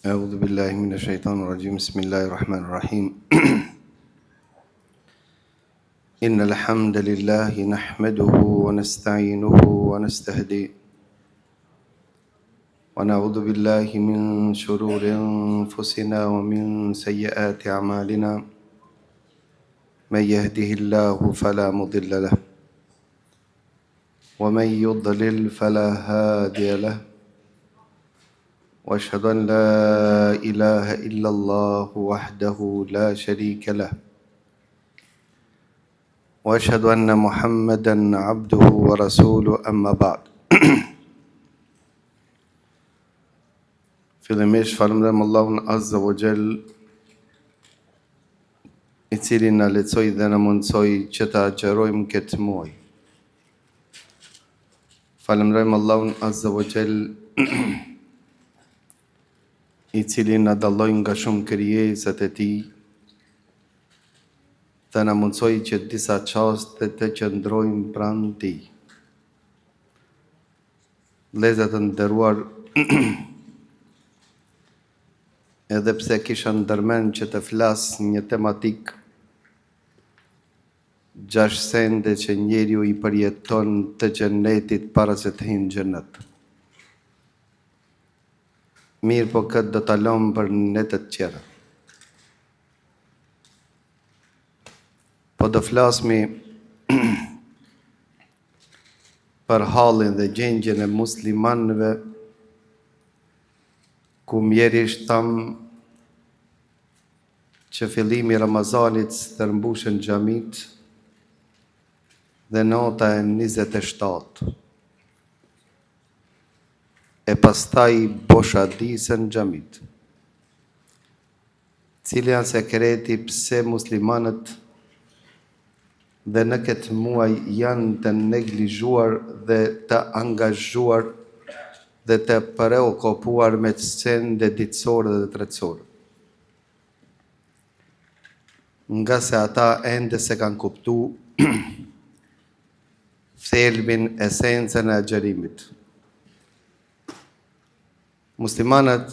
Eudhu billahi mine shejtan rajim, bismillahirrahmanirrahim. Inna alhamdulillahi nahmeduhu wa nasta'inuhu wa nastahdi. Wa na'udhu billahi min shururi anfusina wa min sayyiati a'malina. Men yahdihillahu fala mudilla lah. Wa men yudlil fala hadiya lah. واشهد ان لا اله الا الله وحده لا شريك له واشهد ان محمدا عبده ورسوله اما بعد Fillimisht falënderojmë Allahun Azza wa Jall i cili na lehtësoi dhe na mundësoi që të agjërojmë këtë muaj. Falënderojmë Allahun Azza wa Jall i cili na dalloi nga shumë krijesat e tij dhe na mundësoi që disa çaste të qëndrojmë pranë tij. Vëllezër të nderuar, edhe pse kisha ndërmend që të flas një tematikë Gjashtë sende që njeriu i përjeton të xhenetit para se të hyjë në xhenet. Mirëpo këtë do ta lëmë për netët tjera. Po do flasmi për hallin dhe gjendjen e muslimanëve ku mjerisht thamë Që fillimi i Ramazanit stërmbushen xhamitë dhe nata e 27. E pastaj boshadisen xhamitë. Cili janë sekreti pse muslimanët dhe në këtë muaj janë të neglizhuar dhe të angazhuar dhe të preokupuar me sende ditësore dhe tretësore. Ngase ata ende s'e kanë kuptu thelbin, esencën e agjërimit. Muslimanët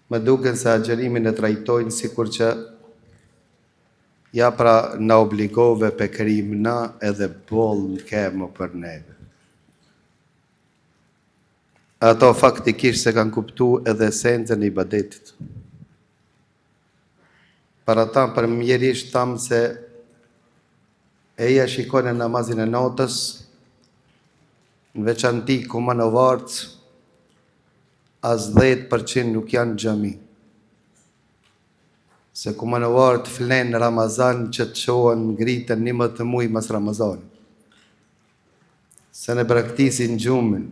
më duken se agjërimin e trajtojnë sikur që ja pra na obligove pe kryjmë na edhe boll ke më për neve. Ato faktikisht s'e kanë kuptu edhe esencën e ibadetit. Për ata për mjerisht thamë se eja shikone namazin e natës, në veçanti kumanovarët, as 10% nuk janë xhami. Se kumanovarët flenë Ramazan që të çohen ngritën 11 muj mas Ramazanit. Se ne braktisin gjumin.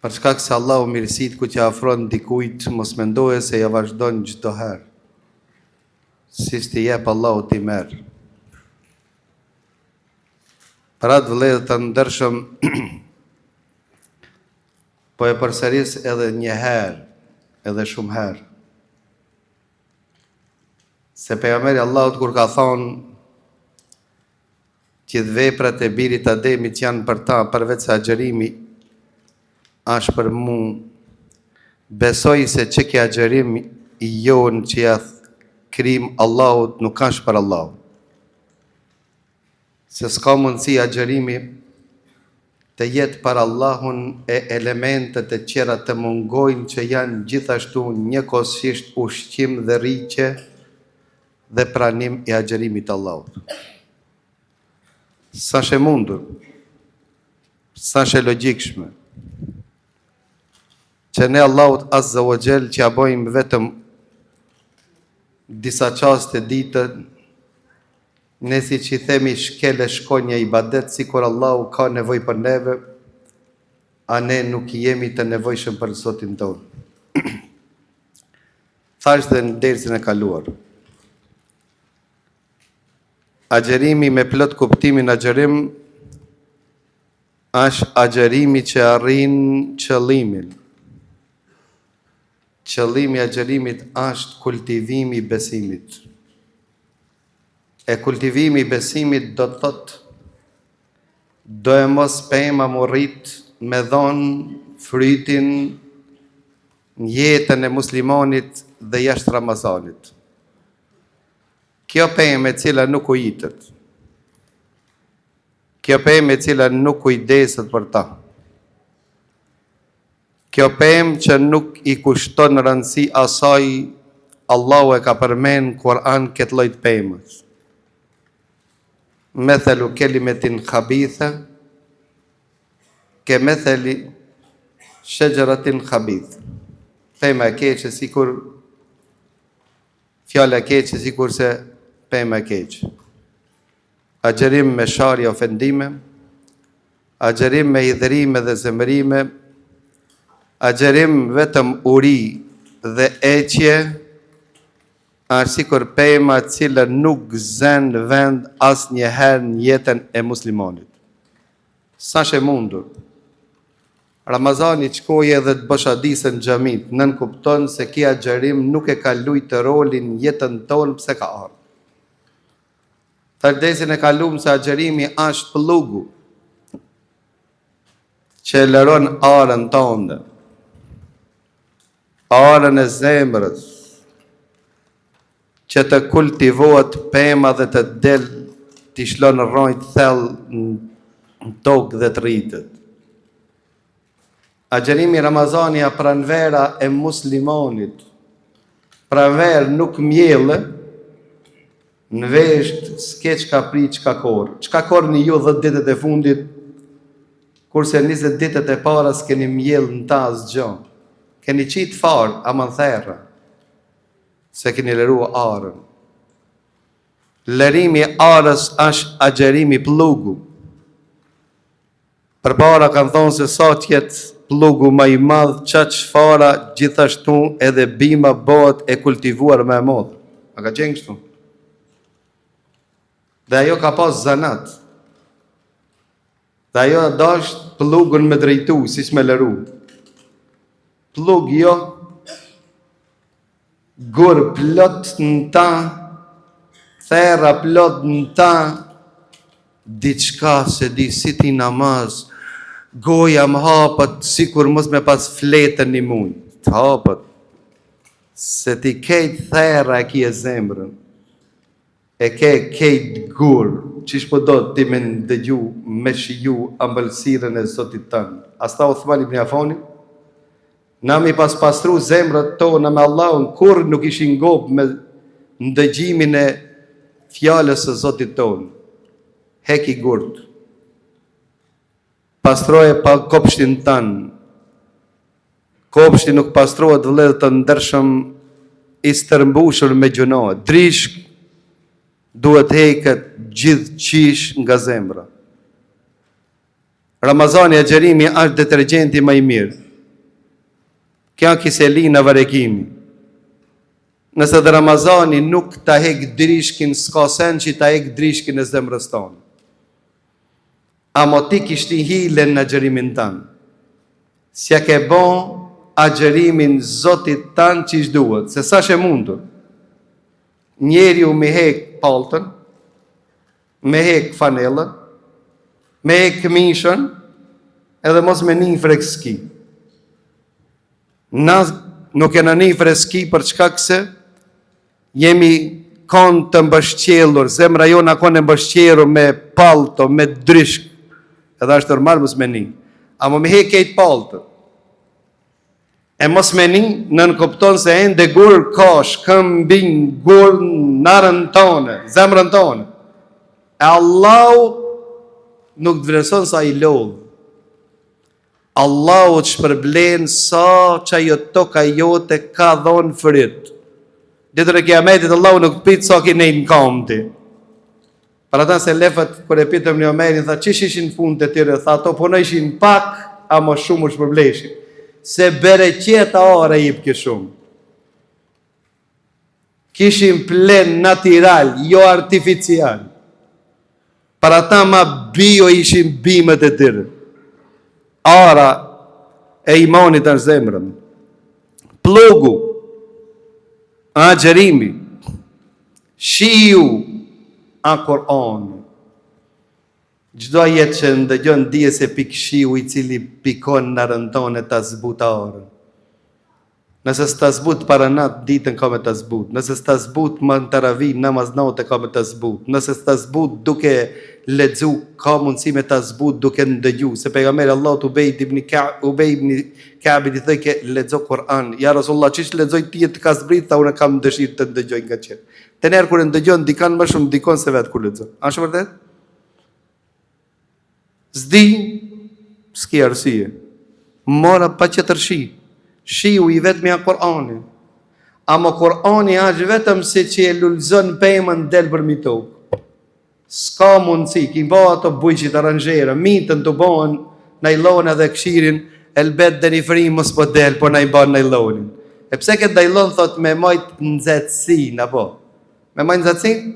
Për shkak se Allahu mirësitë kur t'ia afron dikujt, mos mendoje se ja vazhdon çdo herë. Si t'i jep Allahu t'i merr. Për atë vëllezër të ndershëm, po e përsëris edhe një herë, edhe shumë herë. Se pejgamberi i Allahut kur ka thonë gjithë veprat e birit Ademit janë për ta përveç se agjërimi ashtë për mu besoj se që ky agjërim i jonë që ja kryjmë Allahut nuk ashtë për Allahun Se s'ka mundësi agjërimi të jetë për Allahun e elementet e tjera të mungojnë që janë gjithashtu njëkohësisht ushqim dhe rritje dhe pranim i agjërimit të Allahut. S'është e mundur, s'është e logjikshme, që ne Allahut Azza wa Jall që ja bojmë vetëm disa çaste ditën, Ne siç i themi shkel e shko një ibadet sikur Allahu ka nevojë për neve, a ne nuk jemi të nevojshëm për Zotin tonë. Thashë dhe në dersin e kaluar. Agjërimi me plot kuptimin agjërim është agjërimi që arrin qëllimin. Qëllimi i agjërimit është kultivimi i besimit. E kultivimi i besimit do të thotë doemos pema m'u rrit me dhon frytin në jetën e muslimanit dhe jashtë Ramazanit. Kjo pemë e cila nuk ujitet, kjo pemë e cila nuk kujdeset për ta, kjo pemë që nuk i kushton rëndësi asaj, Allahu e ka përmen në Kur'an këtë lloj të pemës. Methelu kelimetin khabithe, ke metheli shexheratin khabith. Pema e keqe sikur fjala e keqe sikurse pema e keqe. Agjërim me sharje ofendime, agjërim me hidhërime dhe zemërime, agjërim vetëm uri dhe etje, është sikur pema e cila nuk zen vend asnjëherë në jetën e muslimanit. S'është e mundur. Ramazani të shkojë edhe të boshatisë në xhami, nënkupton se ky agjërim nuk e ka lujtë rolin në jetën tonë pse ka ardhë. Tash dersin e kalum se agjërimi është pllugu që e lëron arën tënde, arën e zemrës, Që të kultivohet pema dhe të del t'i shlon rrënjët thellë në tokë dhe të rritet. Agjërimi Ramazani a pranvera e muslimanit. Pranverë nuk mjelle, në vjeshtë s'ke çka prit çka korr. Çka korrni ju 10 ditët e fundit, kurse 20 ditët e para s'keni mjellë në ta asgjë. Keni qitë farë, ama në therra. S'e keni lëru arën. Lërimi i arës është agjërimi pllugu. Përpara kanë thonë se sa të jetë pllugu ma i madh, qaq fara gjithashtu edhe bima bëhet e kultivuar më e madhe. A ka qenë kështu? Dhe ajo ka pas zanat. Dhe ajo a dasht pllugun me drejtu, si s'me lëru. Pllug jo, gur plot në ta, therra plot në ta, diçka s'e di si ti namaz, goja më hapët sikur mos me pas fletë një muj, të hapët, se ti kejt therra e kie zemrën. E ke kejt gur, qysh po do ti me ndëgju, me shiju ambëlsirën e Zotit tënd. A s'tha Uthman ibn Afani? Na me i pas pastru zemrat tona me Allahun, kurrë nuk ishin ngop me ndëgjimin e fjalës së Zotit tonë. Heki gurt. Pastroje pa kopshtin tënd. Kopshti nuk pastrohet vëllezër të ndershëm i stërmbushur me gjynahe. Drishk duhet heket gjithqysh nga zemra. Ramazani agjërimi është detergjenti më i mirë. Kja kiselina varekimi. Nëse dhe Ramazani nuk ta hek drishkin, s'ka sen që ta hek drishkin e zemrës tonë. Amo ti ki shti hile në agjërimin tënd. S'ja ke bo agjërimin Zotit tënd qysh duhet, se s'asht e mundur. Njeriu me hek palltën, me hek fanellën, me hek këmishën, edhe mos me ni freski. Na nuk kena ni freski për shkak se Jemi kon të mbështjellur, zemra jonë a kon e mbështjellur me pallto, me drishk, edhe është normal mos me ni. Amo me hek kejt pallton. E mos me ni, nënkupton se ende gur ka shkëmbin gur n'arën tonë, zemrën tonë. E Allahu nuk të vlerëson sa i lodh. Allahu të shpërblen sa qajo toka jote ka dhonë fryt. Ditën e kiametit Allahu nuk të pyt sa ki nejt në kamë ti. Për ata selefët, kur e pytën Ibn Omerin, tha, qysh ishin punët e tyre, tha, ato punojshin pak, amo shumë u shpërbleshin. Se bereqet ara jipke shumë. Kishin pleh natyral, jo artificial. Për ata ma bio ishin bimët e tyre. Ara e imanit është zemrën. Pllugu, agjërimi, shiu, a Kur'ani. Çdo ajet që ndëgjon dije se pikë shiu i cili pikon në arën tone ta zbut arën. Nëse s'ta zbut paranat, ditën ka me ta zbut. Nëse s'ta zbut ma në teravi, namaz nate ka me ta zbut. Nëse s'ta zbut duke lexu, ka mundësi me ta zbut duke ndëgju. Se pejgamberi Allahut Ubej ibn Ka, Ubej ibn Ka'bit i thojke lexo Kur'an. Ja Rasulullah, qysh lexoj ti të ka zbrit, tha unë kam dëshirë të ndëgjoj nga qerë. Të kur e ndëgjon dikan më shumë ndikon se vetë kur lexon. A është vërtet? S'di, s'ki arsye. Mora patjetër shi. Shiu i vetmi a Kur'ani. Ama Kur'ani është vetëm se që e lulëzon pemën del përmi tokë. S'ka mundësi, ki pa ato bujqit aranzhera, mitën të bëhen najlon edhe kshirin, elbet dhe një frymë mos po del, po na i ban najlonin. E pse këtë najlon thot me majt nxehtësinë, apo? Me majt nxehtësinë?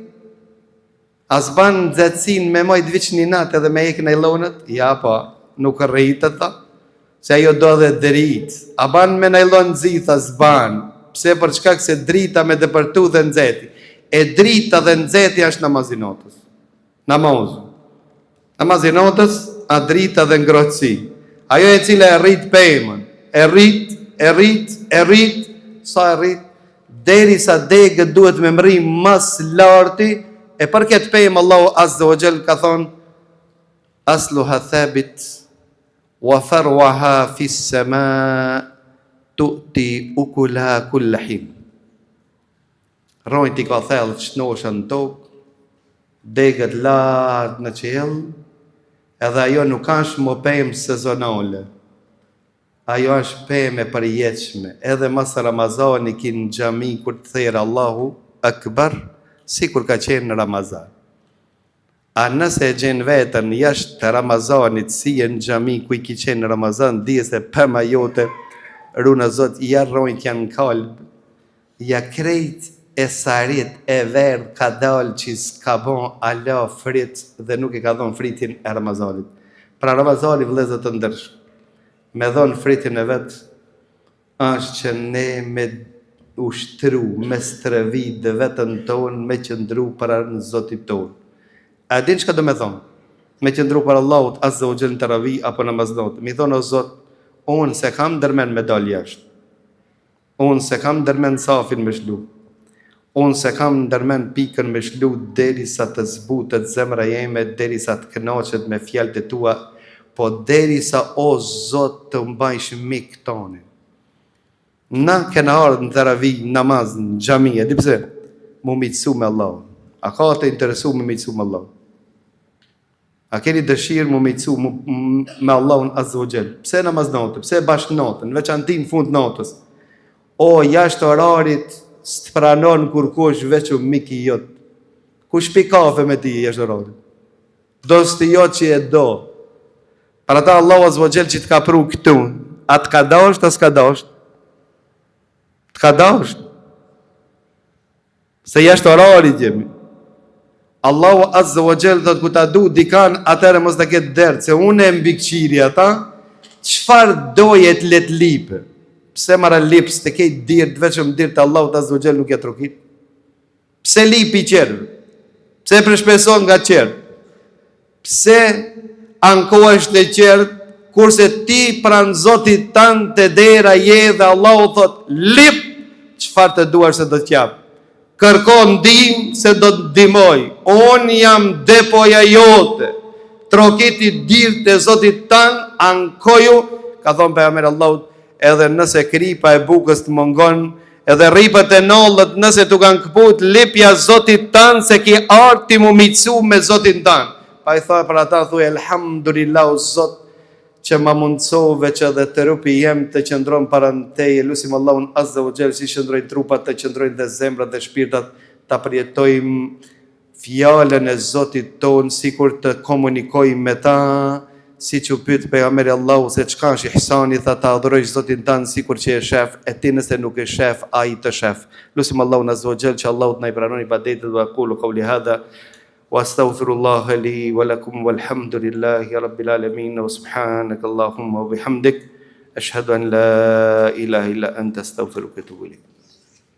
A s'ban nxehtësinë me majt veç një natë edhe me hek najlonët? Ja po, nuk rritet tha. Se ajo do edhe dritë. A ban me najlon zi tha s'ban. Pse për shkak se drita me depërtu dhe nxehti. E drita dhe nxehti është namazi natës. Namazi. Namazi natës, a drita dhe ngrohtësi. Ajo e cila e rrit pemën, e rrit, e rrit, e rrit, sa e rrit, derisa degët duhet me mrri ma s'larti, e për këtë pemë Allahu Azza wa Jall ka thonë, asluha thabit, wa far'uha fis sema, tu'ti ukulaha kulla hin. Rrojt i ka thellë shnosha në tokë, degët lart në qiell, edhe ajo nuk është mo pemë sezonale. Ajo është pemë e përjetshme, edhe mas Ramazani ki në xhami kur të therë Allahu Akbar, sikur ka qenë në Ramazan. A nëse e gjen veten jashtë Ramazanit si je në xhami ku i ki qenë në Ramazan dije se pema jote runa Zot ja rrojt janë kalb ja krejt e sarit e verdh ka dal qi s'ka bo ala fryt dhe nuk e ka dhon frytin e Ramazanit pra Ramazani vëllezër të ndershëm me dhon frytin e vet Është që ne me ushtru, me stërvit veten tonë me qëndru pranë Zotit tonë. A e din çka do me thonë? Me qëndru para Allahut Azza wa Jall në teravi apo namaz nate. Mi thonë o Zot, unë s'e kam ndërmend me dal jashtë. Unë s'e kam ndërmend safin me shlu. Unë s'e kam ndërmend pikën me shlu derisa të zbutet zemra jeme derisa të kënaqet me fjalët e tua po derisa o Zot të m'bajsh mik tonin. Na kena ardhë në teravi, në namaz, në xhami, e di pse? Mu miqësu me Allahun. A ka të interesu me miqësu me Allahun? A keni dëshirë mu miqësu me Allahun Azza wa Jall? Pse namaz nate? Pse bash natën? Në veçanti në fund natës. O, jashtë orarit s'të pranon kurkush veç miki jot. Kush pi kafe me ti jashtë orarit? Dosti jot që e do. Për ata Allahu Azza wa Jall që të ka pru këtu, a të ka dasht, a s'ka dasht? Të ka dasht. Se jashtë orarit jemi. Allahu Azza wa Jall thot kur ta du dikan atëherë mos ta ketë dert se unë e mbikëqyri ata çfarë doje të le të lipë. Pse marrë lips të kejt dirt vetëm dirt Allahut Azza wa Jall nuk ja trokit. Pse lipi qerë? Pse përshpeson nga qerë? Pse ankohesh te qerët, kurse ti pranë Zotit tënd te dera je dhe Allahu thot, lip çfarë të duash se do të jap. Kërko ndihmë se do të ndihmoj. Unë jam depoja jote. Trokiti dyert e Zotit tënd, ankoju, ka thonë pejgamberi Allahut, edhe nëse kripa e bukës të mungon, Edhe rripat e nollët nëse t'u kanë këput, lipja Zotit tënd se ki ardh ti mu miqësu me Zotin tënd. Pa i tha për ata thuj Elhamdulillah o Zot që ma mundësove që edhe trupi jem të qëndron para teje, lusim Allahun Azza wa Jall si qëndrojnë trupat të qëndrojnë dhe zemrat dhe shpirtat ta përjetojmë Fjalën e Zotit tonë sikur të komunikojmë me ta, siç u pyet Pejgamberi i Allahut se çka është ihsani, tha ta adhurojsh Zotin tënd sikur që e shef, e ti nëse nuk e shef, Ai të shef. Lusim Allahun azza wa jall që Allahu të na i pranon ibadetet wa aqulu qawli hadha wa astaghfirullaha li wa lakum walhamdulillahi rabbil alamin wa subhanaka allahumma wa bihamdik ashhadu an la ilaha illa anta astaghfiruka wa atubu ilayk.